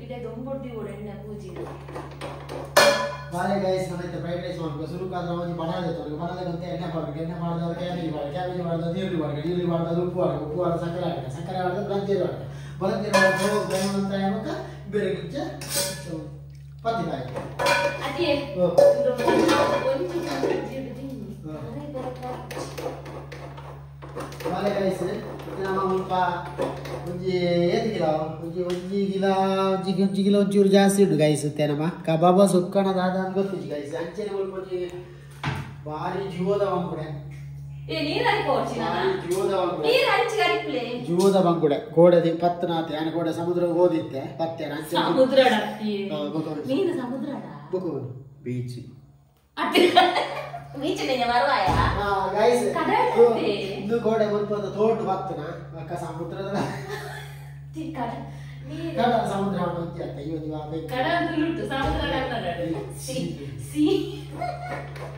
ಪಿದಾಯಿ ದೊಂಬೊಡ್ದಿ ಓಡೆಣ್ಣ ಪೂಜಿ ಬಾಲೆ guys ನಮ್ಮೈತೆ fried rice ಮಾಡ್ಕೊ ಸುರುಕಾದ್ರೆ ಒಂಜಿ ಬಣಾಲೆ ತೋರ್ಗೆ ಬಣಾಲೆ ಗೊತ್ತೆ ಎಣ್ಣೆ ಪಾಡ್ಬೇಕು ಎಣ್ಣೆ ಪಾಡ್ದು ಕ್ಯಾಬೇಜ್ ಪಾಡ ಕ್ಯಾಬೇಜ್ ಪಾಡ್ದು ನೀರುಳ್ಳಿ ಪಾಡ್ಕ ನೀರುಳ್ಳಿ ಪಾಡ್ದು ಉಪ್ಪು ಹಾಕ ಉಪ್ಪು ಹಾಕ ಸಕ್ಕರೆ ಹಾಕ ಸಕ್ಕರೆ ಹಾಡ್ದು ಬಲಂತೇರು ಹಾಕ ಬಲಂತೇರು ಹಾಕ ಬಲಂತ ಬೇರೆ ಗಿಚ್ಚ ಪತ್ತಿ ಬಾಯಿ ಅದೇ ಬಾಲೆ ಗೈಸ್ ನಮ್ಮ ಮುಲ್ಪ ಒಂಜಿ ಏತ್ ಕಿಲೋ ಒಂಜಿ ಒಂಜಿ ಕಿಲೋ ಒಂಜಿ ಒಂಜಿ ಕಿಲೋ ಒಂಚೂರು ಜಾಸ್ತಿ ಉಂಟು ಗೈಸ್ ನಮ್ಮ ಕಬಾಬ ಸುಕ್ಕಣ ದಾದ ಅಂತ ಗೊತ್ತಿಜ್ಜಿ ಗೈಸ್ ಅಂಚೆನೆ ಮುಲ್ಪ ಒಂಜಿ ಭಾರಿ ಜೀವದ ಬಂಗುಡೆ ಜೀವದ ಬಂಗುಡೆ ಗೋಡೆ ಪತ್ತನಾತೆ ಯಾನ ಗೋಡೆ ಸಮುದ್ರ ಓದಿತ್ತೆ ಪತ್ತೆ ಬೀಚ್ ಇಂದು ಗೋಡೆ ಮುಲ್ಪ ತೋಟು ಪತ್ತನ ಅಕ್ಕ ಸಮುದ್ರದ ಸಮುದ್ರ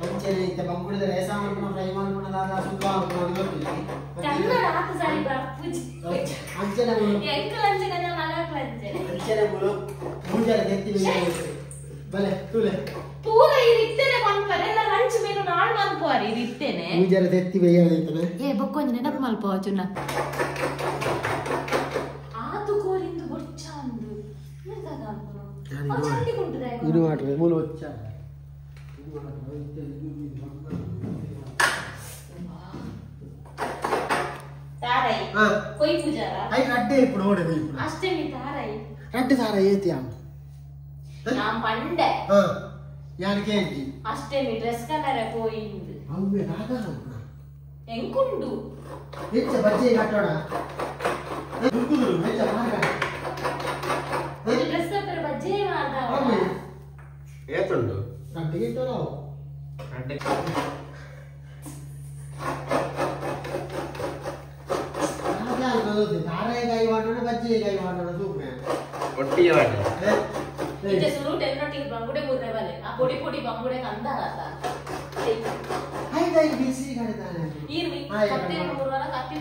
ಅಂಚೆನೆ ಬಂಗುಡಿದ ರೈಸ ಮಾಡ್ಕೊಂಡು ಫ್ರೈ ಮಾಡ್ಕೊಂಡು ದಾದ ಸುಕ್ಕ ಮಾಡ್ಕೊಂಡು ಅಂಚೆನೆ ಅಂಚೆನೆ ಮುಳು ಮುಂಜಾನೆ ತೆತ್ತಿ ಬಲೆ ತೂಲೆ ಪೂರ ಇರಿತ್ತೇನೆ ಮನ್ಪರೆ ಎಲ್ಲ ಲಂಚ್ ಮೇನು ನಾಳು ಮನ್ಪುವಾರಿ ಇರಿತ್ತೇನೆ ಮುಂಜಾನೆ ತೆತ್ತಿ ಬೇಯಾಳಿತ್ತನೆ ಏ ಬೊಕ್ಕೊಂಜಿ ನೆನಪು ಮಲ್ಪ ಚುನ್ನ ಆತು ಕೋರಿಂದು ಬೊಚ್ಚ ಅಂದು ಚಂಡಿ ಕುಂಟುದ ಇದು ಮಾಡ್ರೆ ಮೂಲ ಬೊಚ್ಚ ತಾರೈ ಕೊಯ್ ಪೂಜಾರ I ರಡ್ಡೆ ఇప్పుడు ಓಡೆ ఇప్పుడు ಅಷ್ಟೇಮಿ ತಾರೈ ರಡ್ಡೆ ತಾರೈ ಏತಿಯಾ ನಾನ್ ಪಂಡೆ ಯಾನ್ ಕೇಜಿ ಅಷ್ಟೇಮಿ ಡ್ರೆಸ್ ಕಲರ್ ಪೋಯಿಂದು ಅವ್ವೆ ದಾದ ಎಂಕುಂಡು ಹೆಚ್ಚ ಬಜ್ಜೆ ಕಟ್ಟೋಣ ದುರ್ಗುದುರು ಹೆಚ್ಚ ಮಾರ್ಗ ಡ್ರೆಸ್ ಪರ ಬಜ್ಜೆ ಮಾರ್ಗ ಏತುಂಡು ರಡ್ಡೆಗೆ ಇಟ್ಟೋಣ ರಡ್ಡೆ ತಾರೆಕಾಯಿ ಮಾಡೋಣ ಬಜ್ಜಿಕಾಯಿ ಮಾಡೋಣ ಸೂಪರ್ ಒಟ್ಟಿಗೆ ಮಾಡಿ ಇತ್ತೆ ಸುರುಟ್ ಎನ್ನೊಟ್ಟಿಗೆ ಬಂಗುಡೆ ಮುರ್ರೆ ಬಲೆ ಆ ಪೊಡಿ ಪೊಡಿ ಬಂಗುಡೆ ಕಂದಾರತ ಹೈದೈ ಬಿಸಿ ಕಡಿತಾನೆ ಈರ್ವಿ ಕತ್ತಿ ಮುರ್ವನ ಕತ್ತಿ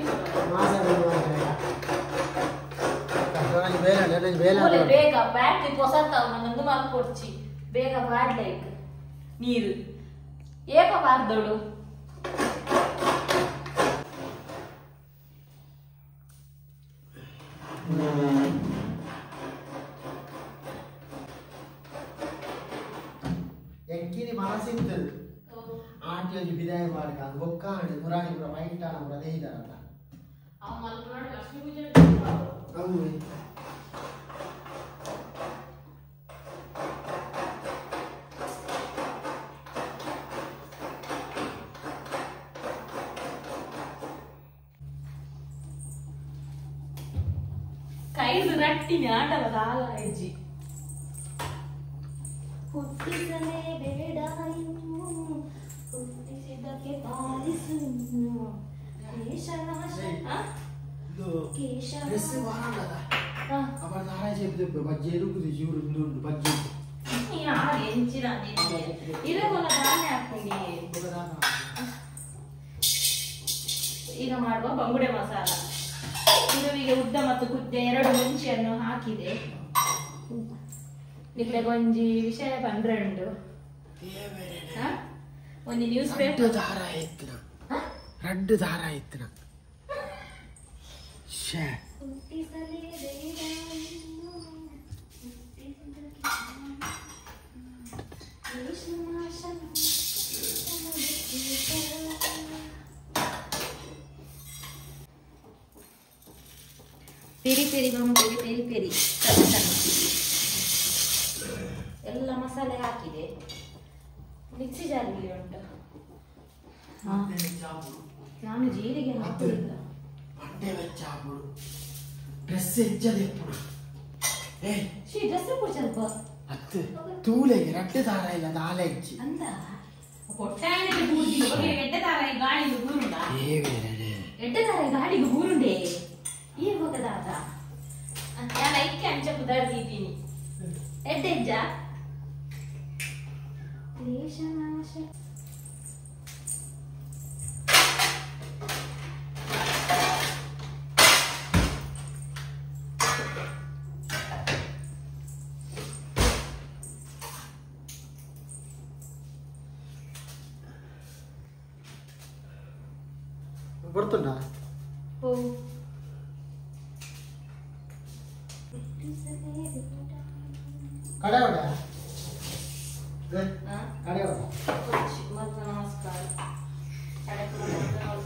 ಮಾಸ ಮುರ್ವನ ಕಟ್ಟೋಣ ಬೇಲ ಬೇಲ ಬೇಲ ಬೇಗ ಬ್ಯಾಟ್ರಿ ಪೊಸತ್ತಾವ ನಂದು ಮಾಲ್ ಕೊಡ್ಚಿ ಬೇಗ ಬಾಡ್ಲೈಕ್ ನೀರು ಏಪ ಬಾರ್ದೋಡು ಎಂಕಿನಿ ಮನಸ್ಸಿತ್ತು ಆಂಟಿ ಒಂಜಿ ಬಿದಾಯ ಮಾಡ್ಕ ಬೊಕ್ಕ ಆಂಡಿ ಮುರಾಣಿ ಪೂರ ಪೈಂಟಾನ ಪೂರ ದೇಯಿದಾರಲ್ಲ ಅವು ಕೈದು ರಟ್ಟಿನ ಆಟವ ದಾಲ ಹೆಜ್ಜಿ ಹುಟ್ಟಿಸಲೇ ಬೇಡ ಇನ್ನು ಹುಟ್ಟಿಸಿದಕ್ಕೆ ಪಾಲಿಸು ಈಗ ಮಾಡುವ ಬಂಗುಡೆ ಮಸಾಲ. ಇರುವಿಗೆ ಉದ್ದ ಮತ್ತು ಕುದ್ದೆ ಎರಡು ಮುಂಚೆಯನ್ನು ಹಾಕಿದೆ. ನಿಕ್ಲೆಗೊಂಜಿ ವಿಷಯ ಪಂಡ್ರೆಂಡು ಒಂದು ನ್ಯೂಸ್ ಪೇಪರ್ ದಾರ ಎತ್ತಿನ రెండు ದಾರ ಎತ್ತಿನ ಪೆರಿ ಪೆರಿ ಬಂಗುಡೆ ಪೆರಿ ಪೆರಿ ಸಣ್ಣ ಸಣ್ಣ ಎಲ್ಲ ಮಸಾಲೆ ಹಾಕಿದೆ. ಮಿಕ್ಸಿ ಜಾರಲ್ಲಿ ಉಂಟು. ನಾನು ಜೀರಿಗೆ ಹಾಕುದಿಲ್ಲ. ಡ್ರೆಸ್ ಹೆಚ್ಚದೆ ಶ್ರೀ ಡ್ರೆಸ್ ಸ್ವಲ್ಪ ಅತ್ತು ತೂಲೆಗೆ ರಡ್ಡು ದಾರ ಇಲ್ಲ ದಾಲ ಹೆಚ್ಚಿ ಅಂದ ಕೊಟ್ಟಾಯನಿಗೆ ಬೂರ್ದಿ ಎಡ್ಡೆ ದಾರ ಗಾಳಿಗೆ ಬೂರುಂಡ ಎಡ್ಡೆ ದಾರ ಗಾಳಿಗೆ ಬೂರುಂಡೆ ಈ ಹೋಗದಾದ ನಾನು ಐಕ್ಕೆ ಅಂಚ ಕುದಾರ್ದಿದ್ದೀನಿ ಎಡ್ಡೆ ಹೆಜ್ಜ ಕ್ಲೇಶನಾಶ. ಬರ್ತುಂಡ ಓ ಕಡೆ ಹೊಡ ಕಡೆ ಹೊಡ ನಮಸ್ಕಾರ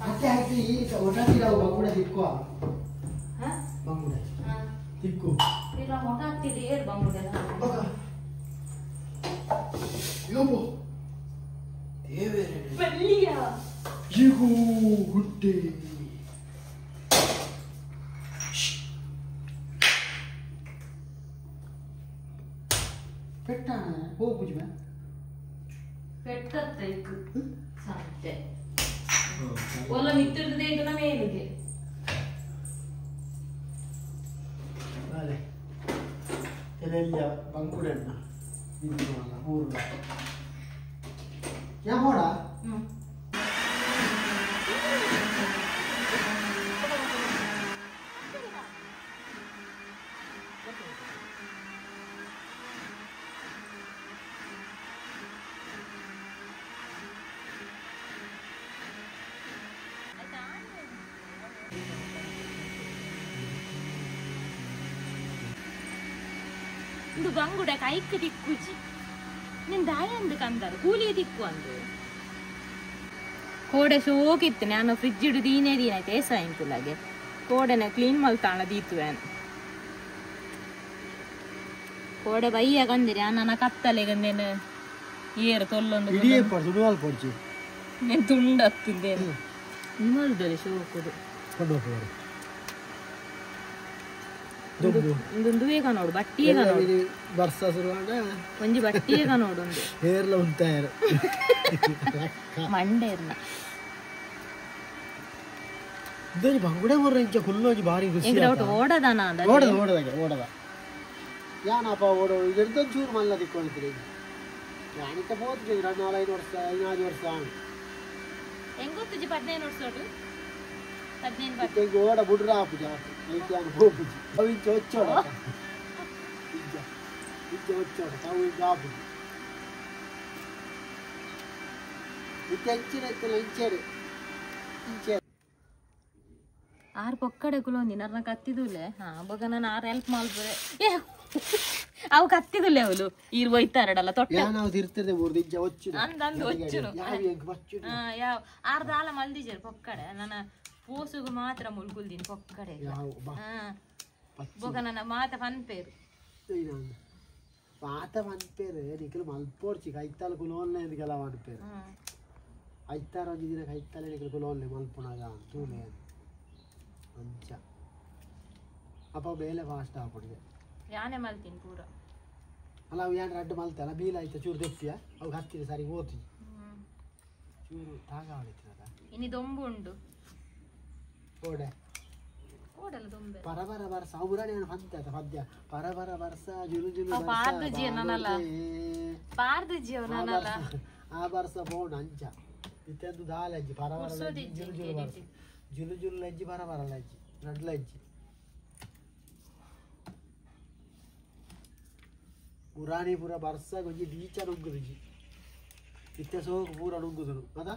ಮತ್ತೆ ಆಯ್ತು ಈ ಒಟ್ಟಾಗಿ ನಾವು ಬಂಗುಡೆ ತಿಕ್ಕುವ ಬಂಗುಡೆ ತಿಕ್ಕು ಇಲ್ಲ ಮೊಟ ಆಗ್ತಿದೆ ಏರ್ ಬಂಗುಡೆ ಯೋಬೋ ದೇವರೇ ಬಲ್ಲಿಯ ಇಗೋ ಹುಟ್ಟೆ ಪೆಟ್ಟ ಹೋಗುಜಿ ಮೇ ಪೆಟ್ಟತ್ತ ಇಕ್ಕು ಸಂತೆ ಒಲ್ಲ ಮಿತ್ತಿರ್ದೆ ಈಗ ನಮ್ಮ ಮೇಲಿಗೆ ಬಾಲೆ ತೆಲೆಲ್ಲ ಬಂಕುಡೆಣ್ಣ ಇದು ಊರು ಯಾ ಹೋಡ ಇದು ಬಂಗುಡ ಕೈಕ್ ದಿಕ್ಕುಜಿ ನಿನ್ ದಾಯಂದು ಕಂದರು ಕೂಲಿ ದಿಕ್ಕು ಅಂದು ಕೋಡೆ ಶೋಕಿತ್ತು ನಾನು ಫ್ರಿಜ್ ಇಡು ದೀನೇ ದೀನ ಆಯ್ತು ಏಸ ಇಂಕುಲಾಗೆ ಕೋಡೆನ ಕ್ಲೀನ್ ಮಲ್ತಾಣ ದೀತುವೇನು ಕೋಡೆ ಬಯ್ಯ ಕಂದಿರಿ ನನ್ನ ಕತ್ತಲೆಗಂದೇನು ಏರು ತೊಲ್ಲೊಂದು ಇಡಿಯೇ ಪಡ್ಸು ಪಡ್ಚಿ నేను ತುಂಡತ್ತಿದ್ದೇನೆ ನಿಮ್ಮಲ್ದಲ್ಲಿ ಶೋಕುದು ಕೊಂಡು ಇಂದೊಂದುವೇ ನೋಡು ಬಟ್ಟಿಯೇ ನೋಡು ಬರ್ಸ ಶುರುವಾಗ ಒಂಜಿ ಬಟ್ಟಿಯೇ ನೋಡು ಒಂದು ಹೇರ್ಲ ಉಂಟಾಯರು ಮಂಡೇರ್ನ ಇದೊಂದು ಬಂಗುಡೆ ಬರ್ರ ಇಂಚ ಕುಲ್ಲೋಜಿ ಭಾರಿ ಖುಷಿ ಎಂಗ್ರೆ ಒಟ್ಟು ಓಡದನ ಅಂದ ಓಡದ ಓಡದಾಗೆ ಓಡದ ಯಾನಪ್ಪ ಓಡೋ ಇದೊಂದು ಚೂರು ಮಲ್ಲ ದಿಕ್ಕೊಂಡಿದ್ದೀರಿ ಯಾನಿತ ಪೋತು ಎರಡು ನಾಲ್ಕೈದು ವರ್ಷ ಐದು ವರ್ಷ ಹೆಂಗೊತ್ತುಜಿ 15 ವರ್ಷ ಒಟ್ಟು 15 ಈಗ ಓಡ ಬುಡ್ರ ಆಪುಜ ಐಕೆ ಹೋಗುಜಿ ಅವು ಇಂಚ ಒಚ್ಚೋಡ ಇಂಚ ಇಂಚ ಒಚ್ಚೋಡ ತಾವು ಇಂಚ ಆಪುಜಿ ಇತ್ತೆ ಹೆಚ್ಚಿನ ಇತ್ತಲ್ಲ ಇಂಚೇರು ಇಂಚೇರು ಆರು ಪೊಕ್ಕಡೆ ಕುಲೊಂದಿ ನರ್ನ ಕತ್ತಿದುಲೆ ಹಾ ಬೊಗ ನಾನು ಆರು ಹೆಲ್ಪ್ ಮಲ್ಪುರೆ ಏ ಅವು ಕತ್ತಿದುಲೆ ಅವಳು ಈರು ಒಯ್ತಾರಡಲ್ಲ ತೊಟ್ಟೆ ನಾವು ತಿರ್ತದೆ ಮೂರು ಇಂಚ ಒಚ್ಚುನು ಅಂದಂದು ಒಚ್ಚುನು ಯಾವ ಎಂಕ್ ಬಚ್ಚುನು ಹಾ ಯಾವ ಆರ್ದ ಆಲ ಮಲ್ದಿಜರು ಪೊಕ್ಕಡೆ ನನ್ನ ಪೋಸುಗು ಮಾತ್ರ ಮುಲ್ಗುಲ್ದಿನಿ ಪೊಕ್ಕಡೆ ಯಾವ ಬಾ ಹಾ ಬೊಗ ನನ್ನ ಮಾತ ಪನ್ಪೇರು ಮಾತ ಪನ್ಪೇರು ನಿಖಲು ಮಲ್ಪೋರ್ಚಿ ಕೈತಾಲ ಕುಲೋನ್ಲೆ ಎಂದ್ಕೆಲ್ಲ ಪನ್ಪೇರು ಐತಾರ ಒಂಜಿ ದಿನ ಕೈತಾಲೆ ನಿಖಲು ಕುಲೋನ್ಲೆ ಮಲ್ಪುನಾಗ ತೂಲೆ ಅಂಚ ಅಪ್ಪ ಬೇಲೆ ಫಾಸ್ಟ್ ಆಪುಡಿದೆ ಯಾನೆ ಮಲ್ತೀನಿ ಪೂರ ಅಲ್ಲ ಅವು ಯಾನ್ ರಡ್ಡು ಮಲ್ತಲ್ಲ ಬೀಲ ಆಯ್ತ ಚೂರು ದೆಪ್ಪಿಯ ಅವು ಹತ್ತಿರ ಸರಿ ಓತಿ ಚೂರು ತಾಗ ಹೊಡಿತೀನದ ಇನಿ ದೊಂಬು ಉಂಡು ಓಡೆ ಓಡಲ್ಲ ದೊಂಬೆ ಪರಬರ ಬರ್ಸ ಅವು ನಾನು ಪದ್ಯ ಪದ್ಯ ಪರಬರ ಬರ್ಸ ಜುಲು ಜುಲು ಅವ್ ಪಾರ್ದು ನನ್ನಲ್ಲ. ಪಾರ್ದು ಜೀವ ನನ್ನಲ್ಲ ಆ ಬರ್ಸ ಪೋಣ ಅಂಚ ಇತ್ತೆಂದು ದಾಲ ಅಜ್ಜಿ ಪರಬರ ಜುಲು ಜುಲು ಬರ್ಸ ಜುಲು ಜುಲು ಲಜ್ಜಿ ಪರಬರ ಲಜ್ಜಿ ರಡ್ಡು ಲಜ್ಜಿ ಪುರಾಣಿ ಪೂರ ಬರ್ಸ ಒಂಜಿ ಡೀಚ ನುಗ್ಗುದುಜಿ ಇತ್ತೆ ಸೋಕು ಪೂರ ನುಗ್ಗುದುನು ಅದ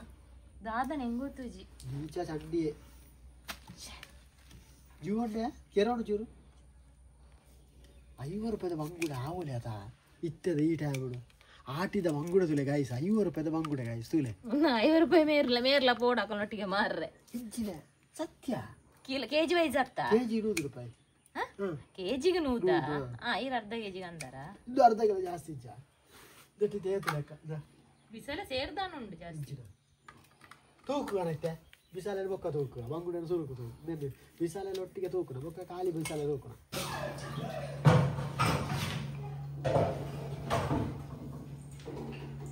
ದಾದನ ಹೆಂಗೊತ್ತುಜಿ ಡೀಚ ಚಂಡಿಯೇ ಜೀವೊಂಡೆ ಕೆರೋಡು ಚೂರು 50 ರೂಪಾಯಿದ ಬಂಗುಡೆ ಆವಲೆ ಆತ ಇತ್ತದ ಈ ಟೈಮುಡು ಆಟಿದ ಬಂಗುಡೆ ತುಲೆ ಗಾಯ್ಸ್ 50 ರೂಪಾಯಿದ ಬಂಗುಡೆ ಗಾಯ್ಸ್ ತುಲೆ 50 ರೂಪಾಯಿ ಮೇರ್ಲ ಮೇರ್ಲ ಪೋಡಾಕೊಳೊಟ್ಟಿಗೆ ಮಾರ್ರೆ ಇಂಚಿನ ಸತ್ಯ ಕಿಲೋ ಕೆಜಿ ವೈಸ್ ಆಗ್ತಾ ಕೆಜಿ 100 ರೂಪಾಯಿ ಕೆಜಿಗೆ 100 ಹಾ ಇರ ಅರ್ಧ ಕೆಜಿಗೆ ಅಂದಾರ ಇದು ಅರ್ಧ ಕಿಲೋ ಜಾಸ್ತಿ ಇಜ್ಜ ದಟ್ಟಿ ತೇತು ಲೆಕ್ಕ ಬಿಸಲ ಸೇರ್ದಾನುಂಡು ಜಾಸ್ತಿ ತೂಕು ಕಾಣತ್ತೆ ಬಿಸಾಲೆ ಬೊಕ್ಕ ತೂಕು ಬಂಗುಡೆ ಸುರುಕು ತೂಕು ನೆನ್ನೆ ಬಿಸಾಲೆ ಒಟ್ಟಿಗೆ ತೂಕುನ ಬೊಕ್ಕ ಖಾಲಿ ಬಿಸಾಲೆ ತೂಕುನ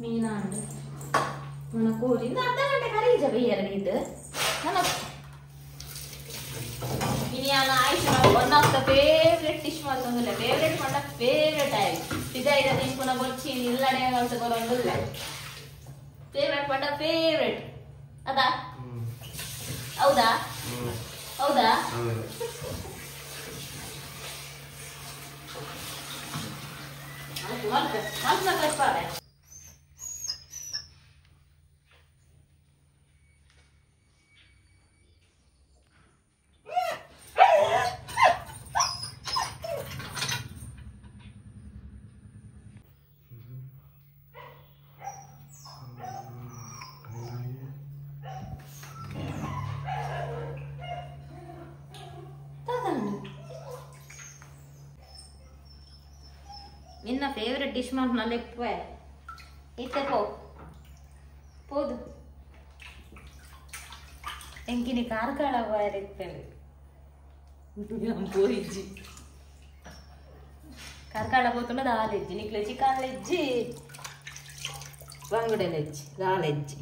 ಮೀನಾಂಡು ನನ್ನ ಕೋರಿ ಇನ್ನು ಅರ್ಧ ಗಂಟೆ ಕರೀಜ ಬೈಯರ ಇದು ನನ್ನ ಇನಿಯಾನ Ayush one of the favourite dish ಮಲ್ತೊಂದುಲ್ಲ favourite ಪಂಡ ಫೇವ್ರೆಟ್ ಆಯ್ ಪಿದಾಯಿದ ತಿನ್ಪುನ ಬೊಚ್ಚಿ ಇಲ್ಲಡೆ ಮಲ್ತ ಕೊರೊಂದುಲ್ಲ ಫೇವ್ರೆಟ್ ಪಂಡ ಫೇವ್ರೆಟ್ ಅದಾ ಹೌದಾ ಹೌದಾ ಮಲ್ತ ಮಲ್ತ ಕಟ್ಪಾರೆ ನಿನ್ನ ಫೇವರೆಟ್ ಡಿಶ್ ಮಾಡ್ನಲ್ಲ ಇಪ್ಪೆ ಇತ್ತೆ ಪೋ ಪೋದು ಎಂಕಿನಿ ಕಾರ್ಕಳ ಇತ್ತೇನೆ ಪೋಯಿಜ್ಜಿ ಕಾರ್ಕಳ ಪೋತುಂಡ ದಾಲೆಜ್ಜಿ ನಿಕ್ಲೆ ಚಿಕನ್ ಲೆಜ್ಜಿ ಬಂಗುಡೆ ಲೆಜ್ಜಿ ದಾಲೆಜ್ಜಿ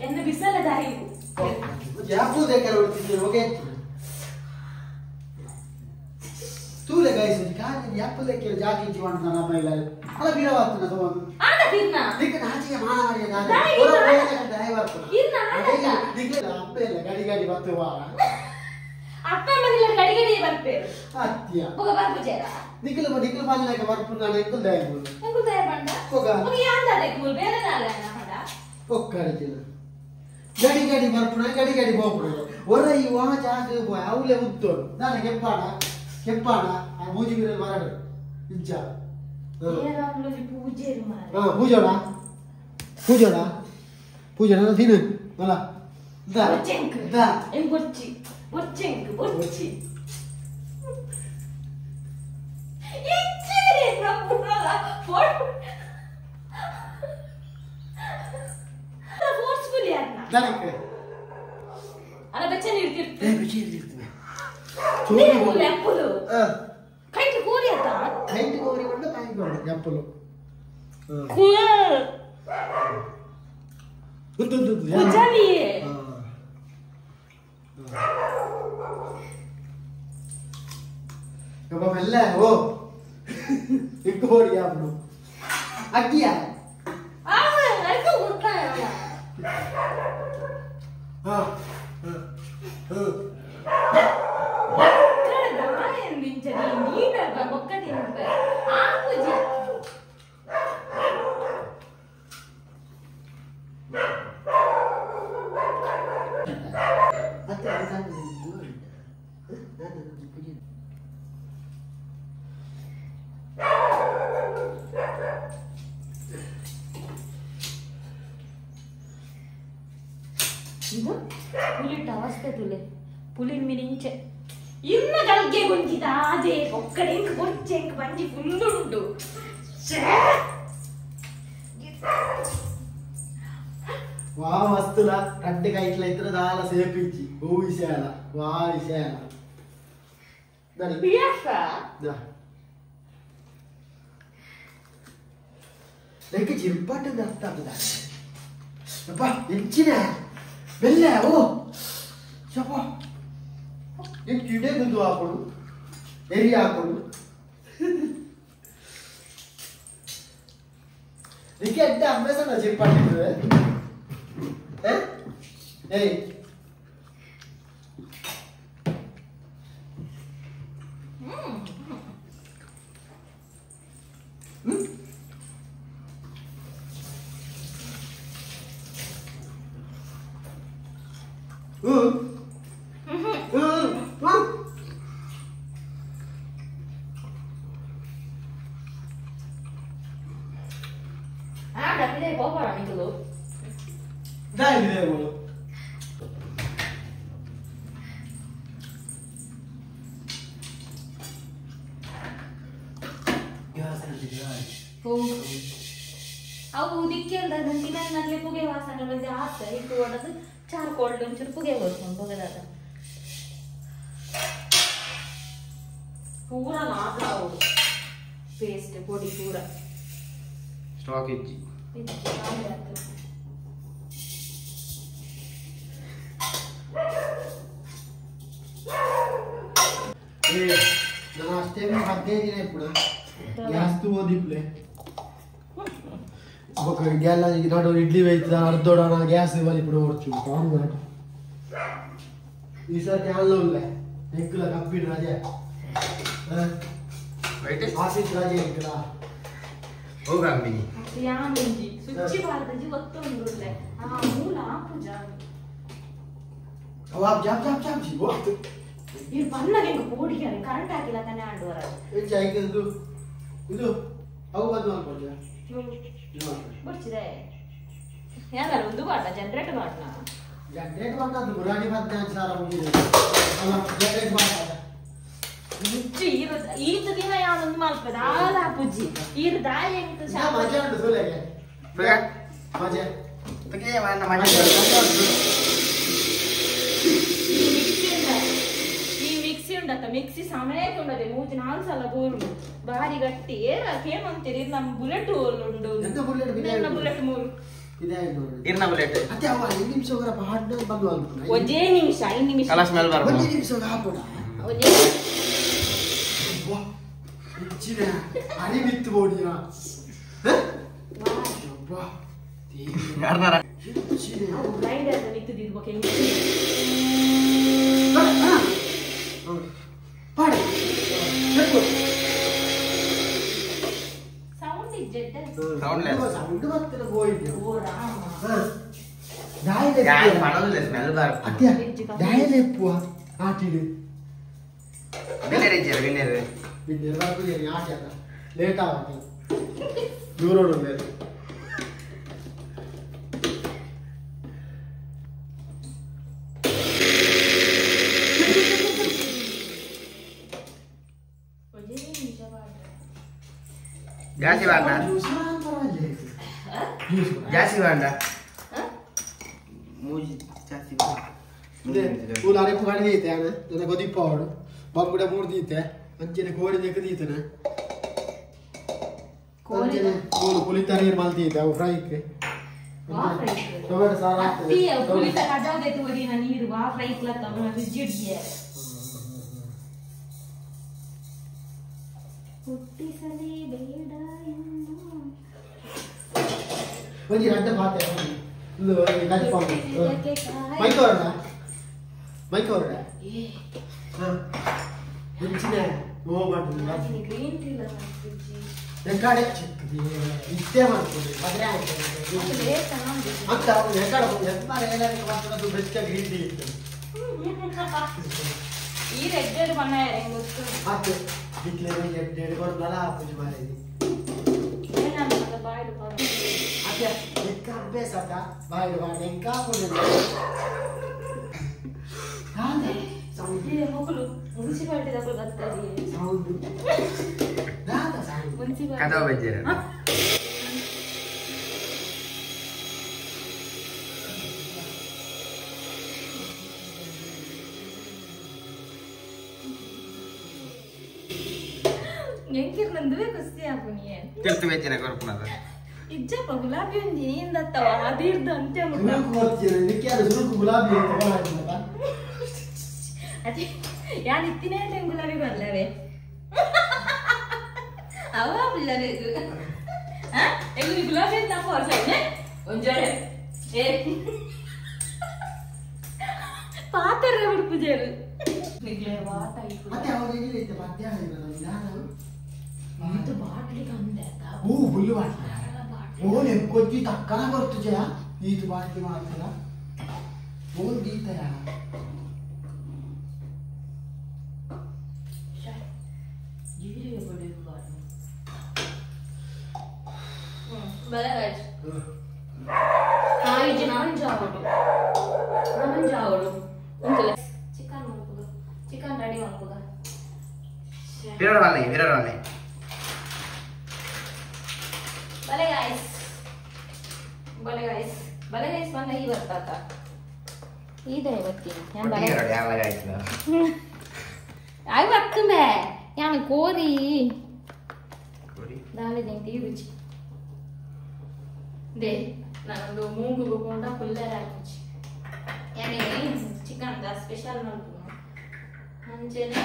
ಎನ್ನ ಬಿಸಲ ದಾರಿ ತೂಲೆ ಗೈಸ್ ಕಾಲಿ ಯಾಪಲ್ ದಕ್ಕೆ ಜಾಗಿ ಜೀವನ ನಮ್ಮ ಇಲ್ಲ ಅಲ್ಲ ಬಿರವಾತನ ತೋ ಆಡ ತಿನ್ನ ದಿಕ್ಕ ನಾಚಿಗೆ ಮಾನವರಿಗೆ ನಾನು ಒರ ಹೋಗಕ್ಕೆ ಡ್ರೈವರ್ ಇನ್ನ ಆಡ ದಿಕ್ಕ ಅಪ್ಪೆ ಇಲ್ಲ ಗಾಡಿ ಗಾಡಿ ಬತ್ತು ವಾ ಅಪ್ಪ ಮನೆಲ್ಲ ಗಾಡಿ ಗಾಡಿ ಬರ್ಪೆ ಅತ್ಯ ಹೋಗ ಬರ್ಪುಜೇರ ನಿಕ್ಕಲ ನಿಕ್ಕಲ ಮಾನಲಕ್ಕೆ ಬರ್ಪು ನಾನು ಎಂಕುಲ್ ದಯ ಎಂಕುಲ್ ದಯ ಬಂಡ ಹೋಗ ಹೋಗ ಯಾಂದ ದಕ್ಕೆ ಮುಲ್ ಬೇರೆ ನಾಲ ನಹಡ ಒಕ್ಕಡಿಜಿನ ಗಾಡಿ ಗಾಡಿ ಬರ್ಪುನ ಗಾಡಿ ಗಾಡಿ ಹೋಗ್ಪುನ ಒರ ಈ ವಾ ಜಾಗ ಪೋ ಅವಲೆ ಉತ್ತೋ ನಾನು ಕೆಂಪಾಣ ಕೆಂಪಾಣ ಆ ಮೂಜಿ ಬಿರಲ್ ಬರಡು ಇಂಚ ಪೂಜೆ ಪೂಜೋಣ ಪೂಜೋಣ ಪೂಜೋಣ ತಿನ್ನು ಅಲ್ಲ ಬೊಚ್ಚಿ ಬೊಚ್ಚೆಂಕ್ ಬೊಚ್ಚಿ ಅಲ್ಲ ಬೆಚ್ಚ ನೀರು ಬೆಚ್ಚ ನೀರು ಕೈಟ್ ಕೋರಿ ಅತ್ತ ಕೈಟ್ ಕೋರಿ ಕೊಂಡು ಕಾಯಿ ಕೊಂಡು ಅಪ್ಪಲು ಉದ್ದು ಉದ್ದು ಪೂಜಾರಿ ಯಪ್ಪ ಮೆಲ್ಲ ಓ ಇಕ್ಕು ಹೋಡಿ ಅಪ್ಪನು ಅಕ್ಕಿಯ ಆ ಅಕ್ಕ ಉರ್ತಾಯ ಹಾ ಹಾ ಪುಲಿಟ್ಟ ಅವಸ್ಥೆ ತುಲೆ ಪುಲಿ ಮಿರಿಂಚೆ ಇನ್ನ ಗಲ್ಗೆ ಗುಂಜಿದ ಅದೇ ಒಕ್ಕಡೆ ಇಂಕ್ ಬೊಚ್ಚೆ ಇಂಕ್ ಬಂಜಿ ಫುಲ್లుಂಟು ವಾ ವಸ್ತುಲ ರಡ್ಡು ಕೈಟ್ಲ ಇತ್ರ ದಾಲ ಸೇಪಿಂಚಿ ಓ ವಿಷಯ ವಾ ವಿಷಯ ಲೆಕ್ಕ ಚಿರ್ಪಾಟ ಅರ್ಥ ಆಗ್ತದ ಅಪ್ಪ ಎಂಚಿನ ಬೆಲ್ಲ ಓ ಚಪ್ಪ ಇಡೇ ಗುದ್ದು ಹಾಕೊಡು ಎರಿ ಹಾಕೊಡು ನಿಕ್ಕೆ ಅಡ್ಡ ಅಭ್ಯಾಸ ಚಿರ್ಪಾಟಿದ್ರೆ ಏಯ್ ಅವು ದಿಕ್ಕೆಲ್ದ ತಿನ್ನಲೆ ಪುಗೆ ವಾಸನೆ ಜಾಸ್ತಿ ಇಟ್ಟು ಹೊಡೆದು ಚಾರ್ಕೋಲ್ಡ್ ಒಂಚೂರು ಪುಗೆ ಬರ್ಕೊಂಡು ಪುಗೆದಾದ ಪೂರ ಮಾತ್ರ ಅವು ಪೇಸ್ಟ್ ಪೊಡಿ ಪೂರ ಸ್ಟಾಕ್ ಇಜ್ಜಿ ನಾನು ಅಷ್ಟೇ 15 ದಿನ ಇಪ್ಪುಡ ಗ್ಯಾಸ್ ತು ಓದಿಪ್ಲೆ ఒక గ్యాల నాడు ఇడ్లీ వేయిద్దా అర్ధోడా గ్యాస్ ఇవ్వాలి ఇప్పుడు ఓడ్చు కాను మనకు ఈసారి క్యాన్లో ఉండే ఎంకుల కంప్యూటర్ రాజే ఆఫీస్ రాజే ఇక్కడ ఓ కంపెనీ ಯಾಮಿಂಜಿ ಸುಚ್ಚಿ ಬಾರದಜಿ ಒತ್ತೊಂದುಲ್ಲೆ ಆ ಮೂಲ ಆಪುಜ ಅವ job job job G both ಇರ್ ಬನ್ನಗೆ ಎಂಕ್ ಪೋಡಿಗೆ ಕರೆಂಟ್ ಹಾಕಿಲ್ಲ ತಾನೆ ಆಂಡುವರ ಇದು ಇದು ಅವು ಬಂದು ಮಾಡ್ಕೊಡ್ತೀಯ ಬುಡ್ಚಿದೆ ಯಾರು ಒಂದು ಬಾಡ ಜನರೇಟ್ ಮಾಡೋಣ ಜನರೇಟ್ ಮಾಡೋದು ಮುರಾಣಿ ಬಂದ ಸಾರ ಮುಗಿದೆ ಅಲ್ಲ ಜನರೇಟ್ ಮಾಡೋಣ ಮುಚ್ಚು ಈತ ದಿನ ಯಾವೊಂದು ಮಲ್ಪದ ಆಲ ಪುಜ್ಜಿ ಈರು ದಾಯಿ ಎಂತ ಮಜಾ ಉಂಟು ಸೋಲೆಗೆ ಮಜಾ ತಗೆ ಮನ ಮಜಾ ಈ ಮಿಕ್ಸಿ ಉಂಡತ್ತ ಮಿಕ್ಸಿ ಸಮಯಕ್ಕೆ ಉಂಡದೆ ಮೂಜಿ ನಾಲ್ಕು ಸಲ ಬೋರುಂಡು ಬಾರಿ ಗಟ್ಟಿ ಏರ ಕೇಮಂತೀರಿ ಇದು ನಮ್ಮ ಬುಲೆಟ್ ಉಂಡು ಬುಲೆಟ್ ಮೂರು ಇರ್ನ ಬುಲೆಟ್ ಅತ್ತೆ ಅವ ಐದು ನಿಮಿಷ ಪಾಡ್ನ ಬಂದು ಅನ್ಕೊಂಡು ಒಂದೇ ನಿಮಿಷ ಐದು ನಿಮಿಷ ಕಲಾ ಸ್ಮೆಲ್ ಬರ್ಬೋದು ಒಂದೇ ನಿಮಿಷ ಹಾಕೋಣ ಒಂದೇ ಇಚ್ಚಿನ ಅರಿ ಬಿತ್ತು ಬೋಡಿಯ ಅಬ್ಬಾ ಯಾರ್ನಾರ ಇಚ್ಚಿನ ಗ್ರೈಂಡರ್ ನಿಂತಿದ್ದು ಓಕೆ ಪಾಡಿ ಸೌಂಡ್ ಇಜ್ಜೆಟ್ಟ ಸೌಂಡ್ ಲೆಸ್ ಸೌಂಡ್ ಬರ್ತಿರ ಹೋಯ್ತು ಓ ರಾಮ ದಾಯಿಲೆ ಯಾರು ಮಾಡೋದಿಲ್ಲ ಸ್ಮೆಲ್ ಬರ್ತು ಅತ್ಯ ದಾಯಿಲೆ ಪುವ ಆಟಿಡು ಬಿನ್ನೇರ್ ಇಜ್ಜರ ಬಿನ್ನೇರ್ ಬಿನ್ನೇರ್ ಬರ್ತು ಆಟಿ ಅದ ಲೇಟ್ ಆಗುತ್ತೆ ದೂರೋಡು ಲೇಟ್ ಜಾಸ್ತಿ ಬಾಂಡ ಜಾಸ್ತಿ ಬಾಂಡ ಮೂಜಿ ಜಾಸ್ತಿ ಪೂಲ ಅರೆಪು ಕಡಿಮೆ ಐತೆ ಅಣ್ಣ ನನ್ನ ಗೊದಿಪ್ಪ ಅವಳು ಬಂಗುಡ ಮೂರು ದೀತೆ ಅಂಚಿನ ಕೋರಿ ನೆಕ್ ದೀತನ ಕೋಲು ಪುಲಿತ ನೀರು ಮಲ್ತೀತೆ ಅವು ಫ್ರೈಕ್ ಟೊಮೆಟೊ ಸಾರು ಅತ್ತಿ ಪುಲಿತ ಕಜಾವ್ದೆ ತೋರಿನ ನೀರು ವಾ ಫ್ರೈಕ್ ಲತ್ತ ಫ್ರಿಜ್ ಇಡ್ಗೆ ಹುಟ್ಟಿಸಲೇ ಬೇಡ ಇನ್ನು ಒಂಜಿ ರಡ್ಡ ಪಾತೆ ಇಂದು ಕಜಿ ಮೈಕ್ ಹೊರಡ ಮೈಕ್ ಹೊರಡ ಏ ಹಾ ಒಂಚಿನ ಓ ಮಾಡ್ತೀನಿ ಗ್ರೀನ್ ಟೀ ಲ ಫ್ರಿಜ್ ಎಕ್ಕಡೆ ಚಿಕ್ಕದಿ ಇಷ್ಟೇ ಮಾಡ್ತೀನಿ ಬದ್ರೆ ಆಯ್ತು ಅಂತ ಎಕ್ಕಡೆ ಎತ್ಮಾರ ಏನಾದ್ರು ಮಾಡ್ತಾರೆ ಬೆಚ್ಚ ಗ್ರೀನ್ ಟೀ ಇತ್ತು ಈ ರೆಡ್ಡೆಡ್ ಬಣ್ಣ ಹೆಂಗ್ ಗೊತ್ತು ಆತು ಬಿಕ್ಲೆ ಎಡ್ಡೆಡ್ ಕೊಡ್ನಲ್ಲ ಪೂಜೆ ಮಾಡಿದಿ ಏನಂತ ಬಾಯ್ಡು ಪಾಡ ಅದೇ ಎಕ್ಕ ಅಭ್ಯಾಸ ಅದ ಬಾಯ್ಡು ಪಾಡ ಎಂಕ ಪೂಜೆ ಹಾನೆ ಸೌಂಡ್ ಮೊಕಲು ಮುನ್ಸಿಪಾಲಿಟಿ ದಕಲು ಬರ್ತದೆ ಸೌಂಡ್ ದಾದ ಸೌಂಡ್ ಮುನ್ಸಿಪಾಲಿಟಿ ಕದವ ಬಜ್ಜರ ಎಂಕಿರ್ನಂದುವೆ ಖುಷಿ ಆಪುನಿಯೆ ತಿರ್ತು ವೆಜ್ಜಿನ ಕೊರ್ಪುನದ ಇಜ್ಜಪ್ಪ ಗುಲಾಬಿ ಒಂಜಿ ನೀಂದತ್ತವ ಅದಿರ್ದು ಅಂತೆ ಮುಟ್ಟ ಸುರುಕು ಕೊರ್ತಿರ ಇದಕ್ಕೆ ಅದು ಸುರುಕು ಗುಲಾಬಿ ಅಂತ ಬರಲ್ಲ ಅದೇ ಯಾನ್ ಇತ್ತಿನೇ ಅಂತ ಗುಲಾಬಿ ಬರ್ಲವೆ ಅವ ಬಿಲ್ಲರೆ ಆ ಎಂಗುನಿ ಗುಲಾಬಿ ಅಂತ ಕೊರ್ಲನೆ ಒಂಜರೆ ಏ ಪಾತರೆ ಬಿಡ್ಪುಜೇರು ನಿಗ್ಲೆ ವಾಟ ಇಪ್ಪು ಮತ್ತೆ ಅವರಿಗೆ ಇತ್ತೆ ಮಧ್ಯಾಹ್ನ ನಾನು ಇದು ಬಾಟ್ಲಿ ಕಂದೆ ಓ ಹುಲ್ಲು ಬಾಟ್ಲಿ ಓ ನೆಕ್ಕೊಜ್ಜಿ ತಕ್ಕನ ಬರ್ತು ಜಯ ಈತು ಬಾಟ್ಲಿ ಮಾಡ್ತಲ್ಲ ಓ ದೀತಯ ಜೀರಿಗೆ ಬಡಿಯುವ ಬಲೆ ಗೈಸ್ ಹಾಯ್ ನಾನು ಜಾವಡು ನಾನು ಜಾವಡು uncle chicken ಮಲ್ಪುಗ ಚಿಕನ್ ರೆಡಿ ಮಲ್ಪುಗ ವಿರರವನೆ ವಿರರವನೆ ಬಲೆ ಗೈಸ್ ಬಲೆ ಗೈಸ್ ಬಲೆ ಗೈಸ್ ಬಂದ ಈ ಬರ್ತಾತ ಇದೆ ಇವತ್ತಿನ ഞാൻ ಬಲೆ ಆಯ್ ಬರ್ತುಂಬೆ ಯಾನ್ ಕೋರಿ ಕೋರಿ ದಾಲೆ ಜಂತಿ ರುಚಿ they ನಾನೊಂದು ಮೂಗುಗು ಪೋಂಡ fuller ಹಾಕುಚಿ Yane chicken the special ಮಲ್ಪುನು ಅಂಚೆನೆ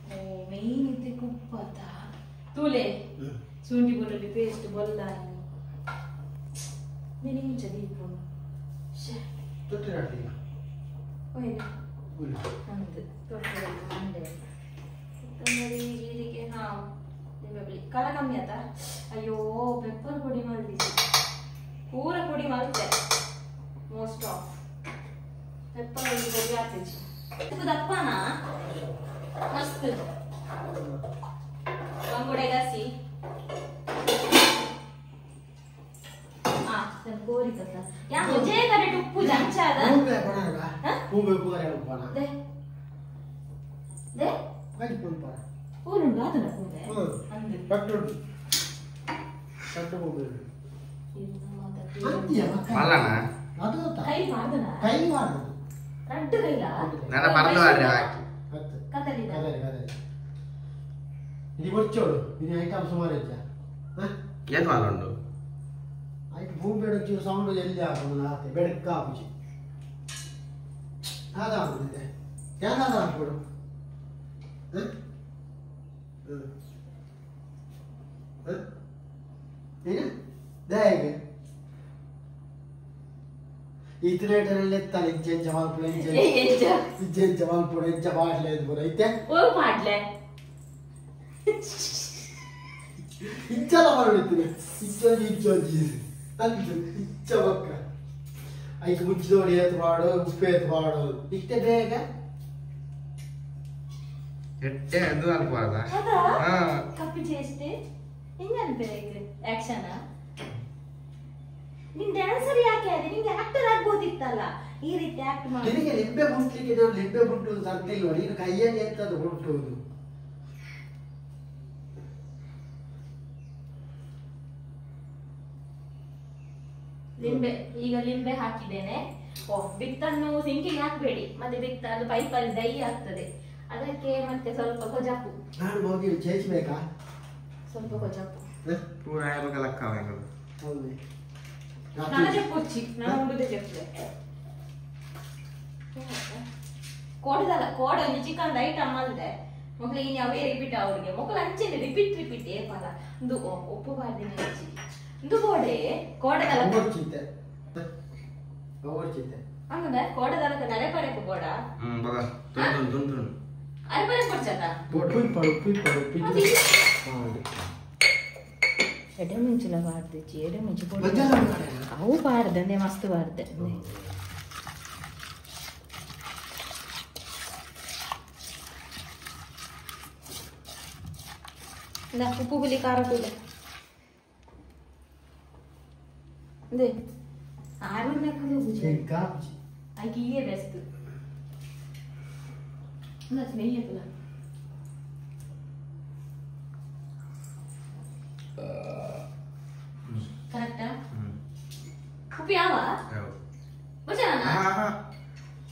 ಓ ಮೇನ್ ಇತ್ತೆ ಕುಪ್ಪತ ತೂಲೆ ಶುಂಠಿ ಬೆಳ್ಳುಳ್ಳಿ ಪೇಸ್ಟ್ ಬೊಲ್ಲ ನಿನ್ನ ಮುಂಚೆ ದೀಪುನು ಶೇ ತೊಟ್ಟೆ ಹಾಕ್ಲಿಲ್ಲ ಓಯ್ನ ಉಲ್ಲ ಅಂದು ತೊಟ್ಟೆ ಅಂದೆ ಕೊತ್ತಂಬರಿ ಜೀರಿಗೆ ಹಾ ನಿಂಬೆಬಳಿ ಖಾರ ಕಮ್ಮಿ ಆತಾ ಅಯ್ಯೋ ಪೆಪ್ಪರ್ ಪೊಡಿ ಮಲ್ದಿಸಿ ಪೂರ ಪೊಡಿ ಮಲ್ತೆ ಮೋಸ್ಟ್ ಆಫ್ ಪೆಪ್ಪರ್ ಪೊಡಿ ಹಾಕಿಸಿ ದಪ್ಪನಾ ಮಸ್ತ್ ಯಾ ಒಂಜೇ ಕಡೆ ಉಪ್ಪು ಜಂಚಾದ ಪೂಂಬೆ ಕೊಡಾಗ ಪೂಂಬೆ ಪೂರೆ ಉಪ್ಪಣ ದೆ ದೆ ಕೈ ಪೂಂಬೆ ಪೂರುಂಡು ಆತನ ಪೂಂಬೆ ಅಂದು ಕಟ್ಟು ಕಟ್ಟು ಪೂಂಬೆ ಅಂತಿಯ ಮಲ್ಲನ ಅದು ಕೈ ಮಾಡ್ದನ ಕೈ ಮಾಡ್ದ ರಡ್ಡು ಕೈಲ ನನ್ನ ಪರ್ದು ಆಡ್ರೆ ಹಾಕಿ ಕದಲಿ ಕದಲಿ ಕದಲಿ ಇದು ಬೊಚ್ಚೋಡು ಇದು ಐಟಮ್ ಸುಮಾರು ಇಜ್ಜ ಏತ್ ಮಲ್ಲುಂಡು ಐಟ್ ಭೂಮಿ ಬೆಡಚು ಸೌಂಡ್ ಎಲ್ಲಿ ಆಪುಂಡು ಆತೆ ಬೆಡಕ ಆಪುಜಿ ದಾದ ಆಪುಂಡು ದಾದ ಆಪುಂಡು ಏನು ದಾಯೆ ಇತರೇಟರಲ್ಲಿ ಎತ್ತಾನೆ ಇಂಚ ಇಂಚ ಮಲ್ಪುಡು ಇಂಚ ಎಂಚ ಇಂಚ ಇಂಚ ಮಲ್ಪುಡು ಇಂಚ ಪಾಡ್ಲೆ ಪೂರ ಇತ್ತೆ ಓ ಪಾಡ್ಲೆ ಇಂಚಲ ಮರಡಿತ್ತಿನಿ ಇಂಚೊಂಜಿ ಇಂಚೊಂಜಿ ಅಂಚು ಇಂಚ ಬೊಕ್ಕ ಐಕ್ ಮುಂಚಿದೋಡಿ ಏತ್ ಪಾಡು ಉಪ್ಪು ಏತ್ ಪಾಡು ಇತ್ತೆ ಬೇಗ ಎಟ್ಟೆ ಅದು ಅಲ್ಪವಾದ ಕಪ್ಪಿ ಚೇಷ್ಟೆ ಹೆಂಗ ಬೇಗ ಆಕ್ಷನ್ ನಿನ್ ಡ್ಯಾನ್ಸರ್ ಯಾಕೆ ಆದೆ ನಿಂಗೆ ಆಕ್ಟರ್ ಆಗ್ಬೋದಿತ್ತಲ್ಲ ಈ ರೀತಿ ಆಕ್ಟ್ ಮಾಡಿ ನಿನಗೆ ಲಿಂಬೆ ಮುಟ್ಲಿಕ್ಕೆ ನಾನು ಲಿಂಬೆ ಮುಟ್ಟುವುದು ತರ್ತಿಲ್ವ ನೀನು ಕೈಯಲ್ಲಿ ಎಂತದ್ದು ಮುಟ್ಟುವುದು ಲಿಂಬೆ ಈಗ ಲಿಂಬೆ ಹಾಕಿದ್ದೇನೆ ಓ ಬಿತ್ತನ್ನು ಸಿಂಕಿಗೆ ಹಾಕಬೇಡಿ ಮತ್ತೆ ಬಿತ್ತ ಅದು ಪೈಪಲ್ಲಿ ದೈ ಆಗ್ತದೆ ಅದಕ್ಕೆ ಮತ್ತೆ ಸ್ವಲ್ಪ ಕೊಜಾಪು ನಾನು ಹೋಗಿ ಚೇಚಬೇಕಾ ಸ್ವಲ್ಪ ಕೊಜಾಪು ಪೂರ ಲಕ್ಕ ಹೌದು ನಾನು చెప్పొచ్చి ನಾನು ಉಂಡುದೇ చెప్ತೆ ಕೋಡದಲ್ಲ ಕೋಡ ಒಂಜಿ ಚಿಕನ್ ಐಟಮ್ ಅಲ್ದೆ ಮೊಕ್ಲು ಇನಿ ಅವೇ ರಿಪೀಟ್ ಅವ್ರಿಗೆ ಮೊಕ್ಲು ಅಂಚೆನೆ ರಿಪೀಟ್ ರಿಪೀಟ್ ಏಪಲ ಇಂದು ಉಪ್ಪು ಬಾರ್ದಿನ ಅಂಚಿ ಇಂದು ಬೋಡೆ ಕೋಡದಲ್ಲ ಅಂಗದ ಕೋಡದಲ್ಲ ನರೆ ಪರೆಕು ಬೋಡ ಬಗ ತುನ್ ತುನ್ ತುನ್ ಅರೆ ಪರೆ ಕೊಡ್ಚದ ಉಪ್ಪು ಇಪ್ಪಡು ಉಪ್ಪು ಇಪ್ಪಡು ಉಪ್ಪು ಎಡೆಮುಂಚಿಲ ಬಾರ್ದಿಜ್ಜಿ ಎಡೆಮುಂಚಿ ಅವು ಬಾರ್ದೆ ಮಸ್ತ್ ಬಾರ್ದೆ ಉಪ್ಪು ಹುಲಿ ಖಾರ ತೂಲೆ ಆರು ಐಕೆ ಇಯೇ ಬೆಸ್ಟ್ ನೆಯ್ಯಿ ತುಲ ಕರೆಕ್ಟಾ ಉಪ್ಪು ಯಾವ ಬಚ್ಚನಾ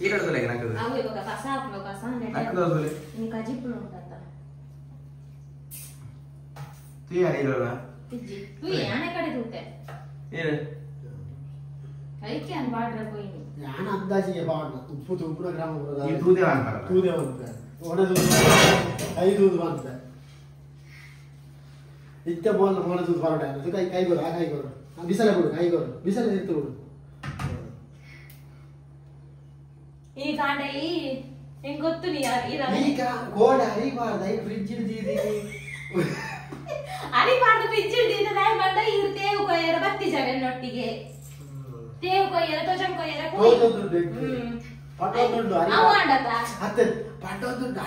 ಈರಡ್ದಲೆ ನಕ್ಕದು ಅವು ಇವಾಗ ಕಸ ಹಾಕ್ಬೇಕು ಕಸ ನಕ್ಕದಲೆ ನೀ ಕಜಿಪುಲು ಉಂಟಂತ ತುಯ್ಯ ಈರಲ್ಲ ತಿಜ್ಜಿ ತುಯ್ಯ ಆನೆ ಕಡೆ ತೂತೆ ಏರು ಐಕೆ ಅನ್ ಬಾಡ್ರ ಪೋಯಿನಿ ನಾನು ಅಂದಾಜಿಗೆ ಬಾಡ್ನ ಉಪ್ಪು ತುಪ್ಪುನ ಗ್ರಾಮ ಬರೋದ ಈ ತೂದೆ ಅಂತಾರ ತೂದೆ ಅಂತ ಒಣ ತೂದು ಐದು ಅಂತ ಇತ್ತೆ ಬೋಲ್ ಮೋಣ ತೂದು ಬರೋಡ ಅದು ಕೈ ಕೈ ಕೊಡು ಆ ಕೈ ಕೊಡು ಬಿಸಲೆ ಕೊಡು ಕೈ ಕೊಡು ಬಿಸಲೆ ತಿಂತು ಕೊಡು ಈ ಕಾಂಡ ಈ ಹೆಂಗ್ ಗೊತ್ತು ನೀ ಈಗ ಗೋಡ ಹರಿಬಾರ್ದು I fridge ಹಿಡ್ದಿದ್ದೀನಿ ಹರಿಬಾರ್ದು ಫ್ರಿಜ್ ಹಿಡ್ದಿದ್ದ ನಾಯಿ ಬಂದ ಇವ್ರು ತೇವು ಕೊಯ್ಯರ ಬತ್ತಿ ಜನ ಒಟ್ಟಿಗೆ ತೇವು ಕೊಯ್ಯರ ತೋಜಂ ಕೊಯ್ಯರ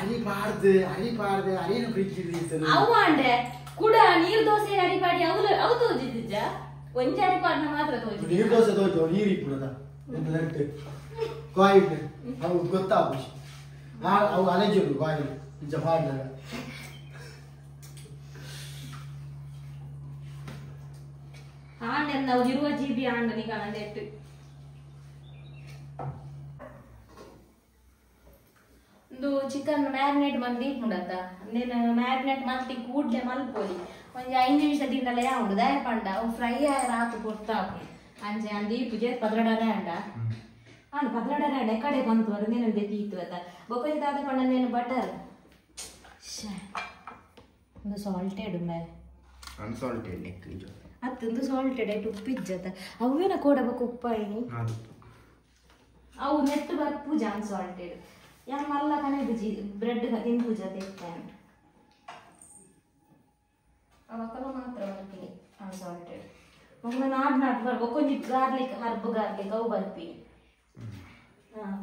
ಹರಿಬಾರ್ದು ಹರಿಬಾರ್ದು ಹರಿನು ಫ್ರಿಜ್ ಹಿಡ್ದಿತ್ತು ಅವು ಅಂಡೆ ಕೂಡ ನೀರು ದೋಸೆ ಅರಿಪಾಡಿ ಅವು ಅವು ತೋಜಿದ್ದ ಒಂಜಿ ಅರಿಪಾಡಿನ ಮಾತ್ರ ತೋಜಿ ನೀರು ದೋಸೆ ತೋಜು ನೀರು ಇಪ್ಪುನದ ಕಾಯಿನ್ ಅವು ಗೊತ್ತಾಪುಜಿ ಅವು ಅಲೆಜುಂಡು ಕಾಯಿನ್ ಇಂಚ ಪಾಡ್ನಗ ಆಂಡೆಂದ ಅವು 20 GB ಆಂಡ ನಿಕಣಂದೆಟ್ಟು ಇಂದು ಚಿಕನ್ ಮ್ಯಾರಿನೇಟ್ ಮಂದಿ ಇಪ್ಪುಂಡತ್ತ ಅಂದೇನು ಮ್ಯಾರಿನೇಟ್ ಮಲ್ತಿ ಕೂಡ್ಲೆ ಮಲ್ಪೊಲಿ ಒಂಜಿ 5 ನಿಮಿಷ ದಿಂಡಲ ಉಂಡು ದಾಯ ಪಂಡ ಅವು ಫ್ರೈ ಆಯರ ಆತು ಪೊರ್ತಾಪು ಅಂಚೆ ಅಂದು ಈ ಪೂಜೆ ಪದ್ರಡರೆ ಅಂಡ ಅಂಡ್ ಪದ್ರಡರೆ ಅಂಡ ಕಡೆ ಬಂತು ಅದೇನು ತೀತು ಅತ್ತ ಬೊಕ್ಕಿ ತಾತ ಪಂಡಂದೇನು ಬಟರ್ ಒಂದು ಸಾಲ್ಟೆಡ್ ಮೇ ಅನ್ಸಾಲ್ಟೆಡ್ ನೆಕ್ ಅತ್ತೊಂದು ಸಾಲ್ಟೆಡ್ ಐಟ್ ಉಪ್ಪಿಜ್ಜತ ಅವೇನ ಕೋಡಬೇಕು ಉಪ್ಪಾಯಿನಿ ಅವು ನೆಟ್ಟು ಬರ್ಪೂಜ ಅನ್ಸಾಲ್ಟೆಡ್ ಯಾನ್ ಮಲ್ಲ ಕನೆ ಬುಜಿ ಬ್ರೆಡ್ ತಿನ್ಪೂಜ ತೆತ್ತಾನೆ ಅವಕಲ ಮಾತ್ರ ಬರ್ತೀನಿ ಅನ್ಸಾಲ್ಟೆಡ್ ಮೊಗ್ಲ ನಾಡ್ ನಾಡ್ ಬರ್ಬೇಕು ಕೊಂಚ ಗಾರ್ಲಿಕ್ ಹರ್ಬ್ ಗಾರ್ಲಿಕ್ ಅವು ಬರ್ತೀನಿ ಹಾಂ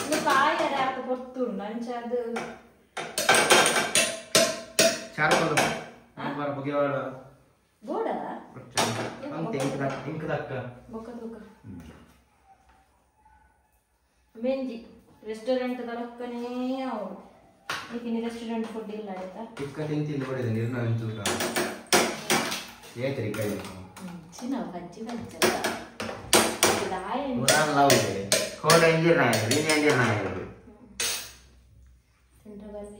ಇದು ಕಾಯರ ಆತ ಗೊತ್ತುಂಡು ಅಂಚ ಅದು ಚಾರು ಬರ ಬುಗೆ ಬೋಡ ಮೆಂಜಿ ರೆಸ್ಟೋರೆಂಟ್ ದೊರಕನೇ ಅವಳು ಈಗಿನ ರೆಸ್ಟೋರೆಂಟ್ ಫುಡ್ ಇಲ್ಲ ಆಯ್ತಾ ಟಿಕ್ಕ ತಿಂತಿಲ್ಲ ಬಡಿದೆ ನಿರ್ನ ಅಂಚೂರ ಏತ್ರಿ ಕೈ ಚಿನ್ನ ಬಜ್ಜಿ ಬಜ್ಜ ಮುರಾನ್ ಲವ್ ಇದೆ ಕೋಡ ಇಂಜಿರ್ ನಾಯ ವೀನ್ ಇಂಜಿರ್ ನಾಯ ತಿಂದ್ರೆ ಬಲ್ಲಿ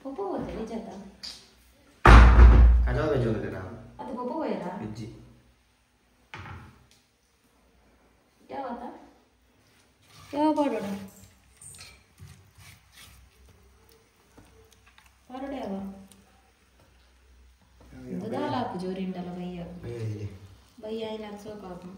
ಪೊಪ್ಪು ಹೋದೆ ನಿಜದ ಕಜಾವ ವೆಜ್ ಹೋದೆ ನಾ ಅದು ಪೊಪ್ಪು ಹೋಯರಾ ವೆಜ್ಜಿ ಯಾವತ್ತ ಯಾವ ಪಾಡೋಣ ಪಾಡೋಡ ಯಾವ ದಾಲಾಪು ಜೋರಿಂಡಲ್ಲ ಬಯ್ಯ ಬಯ್ಯ ಏನಾದ್ರು ಸೋಕಾಪು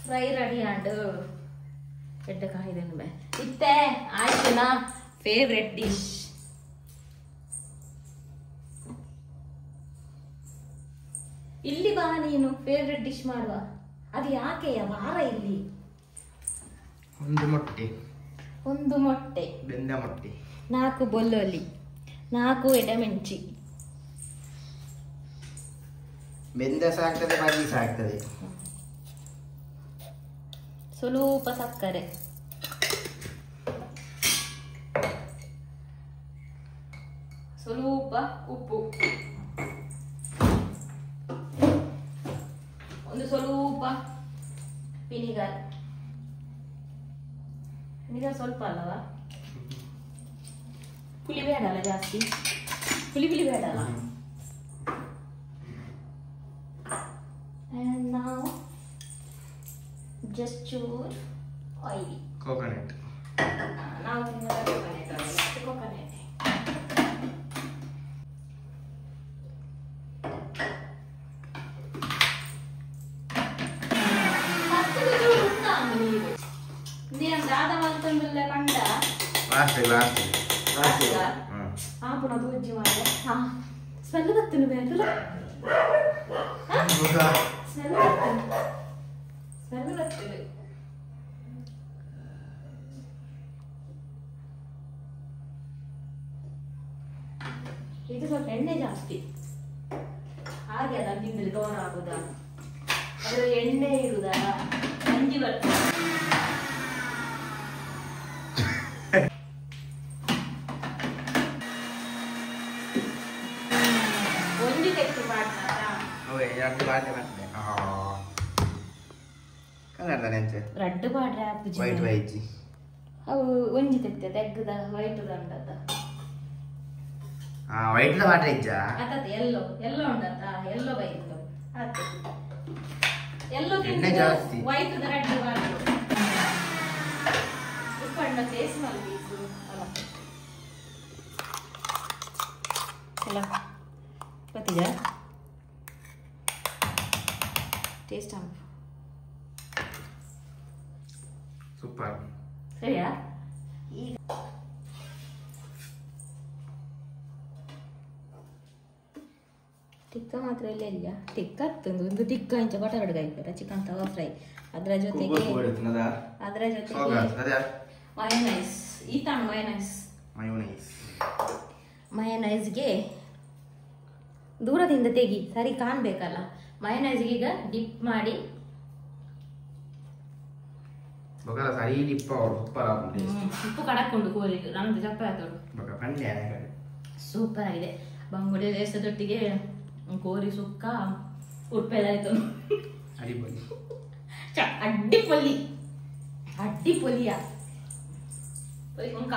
ಫ್ರೈ ರೆಡಿ ಆಂಡ್ ಎಡ್ಡ ಕಾಯಿದೆ ಇತ್ತೆ ಆಯ್ತುನಾ ಫೇವ್ರೆಟ್ ಡಿಶ್ ಇಲ್ಲಿ ಬಾ ನೀನು ಫೇವ್ರೆಟ್ ಡಿಶ್ ಮಾಡುವ ಅದು ಯಾಕೆ ವಾರ ಇಲ್ಲಿ ಒಂದು ಮೊಟ್ಟೆ ಒಂದು ಮೊಟ್ಟೆ ಬೆಂದ ಮೊಟ್ಟೆ 4 ಬೊಲ್ಲೊಲಿ 4 ಎಡಮೆಂಚಿ ಬೆಂದ ಸಾಕ್ತದೆ ಬಜ್ಜಿ ಸಾಕ್ತದೆ ಸ್ವಲ್ಪ ಸಕ್ಕರೆ ಸ್ವಲ್ಪ ಉಪ್ಪು ಒಂದು ಸ್ವಲ್ಪ ವಿನಿಗರ್ ವಿನಿಗರ್ ಸ್ವಲ್ಪ ಅಲ್ಲವಾ ಪುಳಿ ಬೇಡ ಅಲ್ಲ ಜಾಸ್ತಿ ಪುಳಿ ಪುಳಿ ಬೇಡ ಅಲ್ಲ And now just chur oily coconut. Now coconut. Last last ಆಪುನ ದೋಜ್ಜಿ ಮಾರೆ ಸ್ಮೆಲ್ ಬತ್ತುನು ಬೇಡ ಸ್ಮೆಲ್ ಬತ್ತುನು ಸ್ಮೆಲ್ ಬತ್ತುನು ಇದು ಸ್ವಲ್ಪ ಎಣ್ಣೆ ಜಾಸ್ತಿ ಹಾಗೆ ಅದನ್ನು ತಿಂದರೆ ದೋಣ ಆಗುದಾ ಅದರ ಎಣ್ಣೆ ಇರುದಾ ಗಂಜಿ ಬರ್ತದೆ ಒಂಜಿ ತೆಕ್ಕು ಮಾಡ್ತಾರಾ ಓಯ್ ಎರಡು ಬಾರ್ಡೆ ಮಾಡ್ತೆ ಕಲರ್ ನೆಂಚೆ ರಡ್ಡು ಬಾಡ್ರೆ ಆಪುಜಿ ವೈಟ್ ವೈಟ್ ಅವು ಒಂಜಿ ತೆಕ್ತೆ ತೆಗ್ಗದ ವೈಟ್ ದಂಡದ ಆ ವೈಟ್ ಲ ಬಾಡ್ರೆ ಇಜ್ಜಾ ಅತತ ಎಲ್ಲೋ ಎಲ್ಲೋ ಉಂಡತ ಎಲ್ಲೋ ವೈಟ್ ಆತ ಎಲ್ಲೋ ಎಣ್ಣೆ ಜಾಸ್ತಿ ವೈಟ್ the ರಡ್ಡು ಬಾಡ್ರೆ ಉಪ್ಪಣ್ಣ ಟೇಸ್ಟ್ ಮಲ್ಬೇಕು ಅಲ್ಲ ಅಲ್ಲ ಗೊತ್ತಿದೆ ಟೇಸ್ಟ್ ಸೂಪರ್ ಸರಿಯಾ ಈಗ ಟಿಕ್ಕ ಮಾತ್ರ ಇಲ್ಲ ಇಲ್ಲ ಟಿಕ್ಕ ತಂದು ಒಂದು ಟಿಕ್ಕ ಇಂಚ ಬಟರ್ ಕಾಯ್ತಾರೆ ಚಿಕನ್ ತವಾ ಫ್ರೈ ಅದರ ಜೊತೆಗೆ ಅದರ ಜೊತೆಗೆ ಮಯೋನೈಸ್ ಈತಾಣ ಮಯೋನೈಸ್ ಮಯೋನೈಸ್ ಮಯೋನೈಸ್ಗೆ ದೂರದಿಂದ ತೆಗಿ ಸರಿ ಕಾಣಬೇಕಲ್ಲ ಮಯೋನೈಸ್ಗೆ ಈಗ ಡಿಪ್ ಮಾಡಿ ಬೊಕಲ ಸರಿ ಡಿಪ್ ಸೂಪರ್ ಆಗುಂಟು ಉಪ್ಪು ಕಡಕೊಂಡು ಕೋರಿ ನಮ್ದು ಚಪ್ಪೆ ಆತೋಡು ಬೊಕ ಪಂಡ್ಯ ಸೂಪರ್ ಆಗಿದೆ ಬಂಗುಡೆ ದೇಶದೊಟ್ಟಿಗೆ ಕೋರಿ ಸುಕ್ಕ ಉಪ್ಪೆದಾಯ್ತು ಅಡಿಪೊಲಿ ಅಡ್ಡಿಪೊಲಿ ಅಡ್ಡಿಪೊಲಿಯ ಉಂಕ